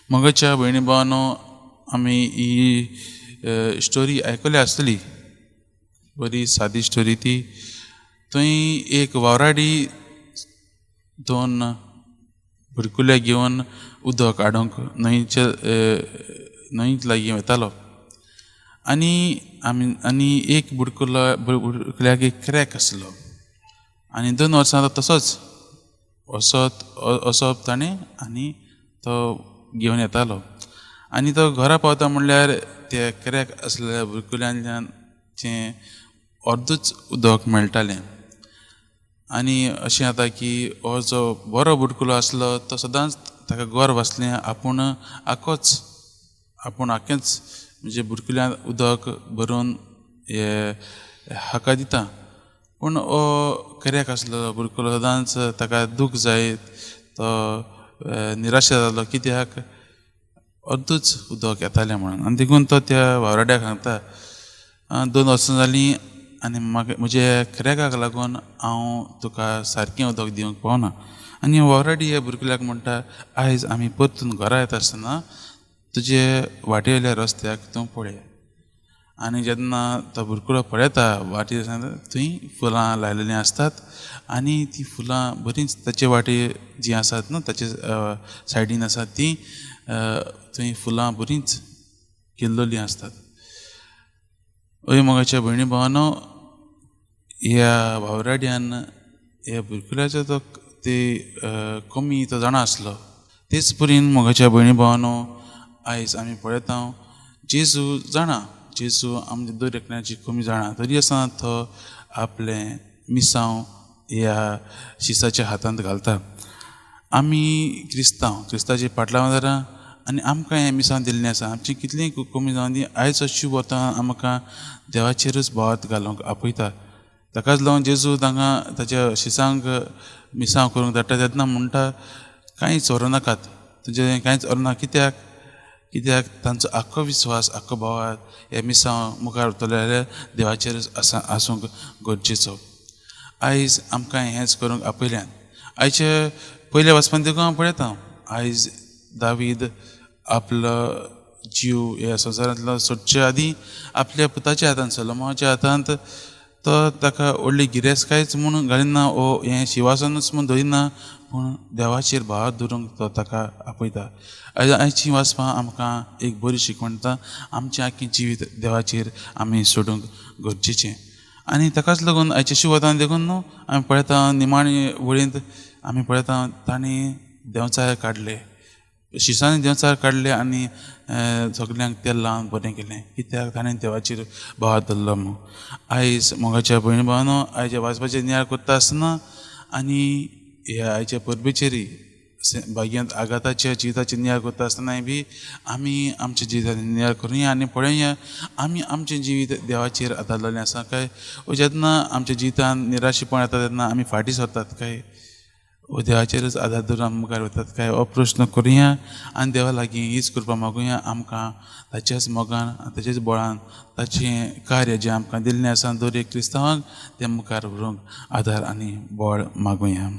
मोगाच्या भयणी भावांनो, आमी ही स्टोरी आयकल्या आसतली, बरी सादी स्टोरी ती. थंय एक वावराडी दोन बुडकुले घेवन उदक हाडूंक न्हंयचे न्हंय लागीं वतालो आनी आमी आनी एक बुडकुलो बुडकुल्याक एक क्रॅक आसलो आनी 2 वर्सां तो तसोच वचत वचप ताणें आनी तो घेवन येतालो आनी तो घरा पावता म्हणल्यार ते क्रॅक आसलेल्या बुडकुल्यांतल्यान जें अर्दूच उदक मेळटालें. आनी अशें जाता की हो जो बरो बुडकुलो आसलो तो सदांच ताका गर्व आसलें, आपूण आकोच, आपूण आखेंच म्हणजे बुडकुल्यांत उदक भरून हे हाका दिता. पूण हो क्रॅक आसलो बुडकुलो सदांच ताका दूख जायत तो निराशा जालो, कित्याक अर्दूच उदक येतालें म्हणून. आनी देखून तो त्या वावराड्याक सांगता, 2 वर्सां जालीं आनी म्हाका म्हज्या क्रॅकाक लागून हांव तुका सारकें उदक दिवंक पावना. आनी वावराडी ह्या बुरकुल्याक म्हणटा, आयज आमी परतून घरा येता आसतना तुजे वाटेवयल्या रस्त्याक तूं पळय. आनी जेन्ना तो बुरकुलो पळयता वाटेर, थंय फुलां लायलेलीं आसतात आनी ती फुलां बरींच ताचे वाटेर जीं आसात न्हू, ताचे सायडीन आसात तीं, थंय फुलां बरींच केल्लोलीं आसतात. हय मोगाच्या भयणी भावानो, ह्या वावराड्यान ह्या बुरकुल्याचो तो ते कमी तो जाणा आसलो. तेच परीन मोगाच्या भयणी भावानो, आयज आमी पळयता, जेजू जाणा, जेजू आमच्या दर एकल्याची कमी जाणा, तरी आसतना तो आपलें मिसांव ह्या शिसाच्या हातांत घालता. आमी क्रिस्तांव, क्रिस्ताची पाटलां आनी आमकां हें मिसांव दिल्लें आसा. आमची कितलीं कमी जावन दी, आयज अशी वता आमकां देवाचेरूच भावार्थ घालूंक आपयता. ताकाच लागून जेजू तांकां ताच्या शिसांक मिसांव करूंक धाडटा तेन्ना म्हणटा, कांयच व्हरूं नाकात, तुजें कांयच व्हरूं नाका. कित्याक? कित्याक तांचो आख्खो विस्वास, आख्खो भावार्थ हे मिसांव मुखार उरतले जाल्यार देवाचेरच आसा आसूंक गरजेचो. आयज आमकां हेंच करूंक आपयल्यान आयचे पयल्या वाचपान. देखून हांव पळयता, आयज दावीद आपलो जीव ह्या संवसारांतलो सोडचे आदीं आपल्या पुताच्या हातांत, सलोमाच्या हातांत, तो ताका व्हडली गिरेस्तकायच म्हूण घालिना ओ हें शिंवासनूच म्हूण दवरिना, पूण देवाचेर भाव दवरूंक तो ताका आपयता. आयज आयची वाचपां आमकां एक बरी शिकवण दिता, आमचें आख्खें जिवीत देवाचेर आमी सोडूंक गरजेचें. आनी ताकाच लागून आयच्या शिवतान देखून न्हू आमी पळयता, निमाणी वळींत आमी पळयता, तांणी देंवचार काडले, शिसांनी देंवचार काडले आनी सगल्यांक तेल लावन बरें केलें, कित्याक ताणें देवाचेर भाव धरलो म्हूण. आयज मोगाच्या भयण भावानो, आयच्या वाचपाचेर नियाळ करता आसतना आनी ह्या आयच्या परबेचेरय भाग्यांत आघाताच्या जिविताचेर नियाळ करता आसतनाय बी आमी आमच्या जिविताचेर नियाळ करुया आनी पळोवया, आमी आमचें जिवीत देवाचेर आदारलेलें आसा काय, वो जेन्ना आमच्या जिवितांत निराशेपण येता तेन्ना आमी फाटीं सरतात काय, वो देवाचेरच आदार धरून आमी मुखार वतात काय, हो प्रस्न करुया. आनी देवा लागीं हीच कृपा मागुया, आमकां ताच्याच मोगान, ताच्याच बळान ताचें कार्य जें आमकां दिल्लें आसा दर एक क्रिस्तांवाक तें मुखार व्हरूंक आदार आनी बळ मागुया.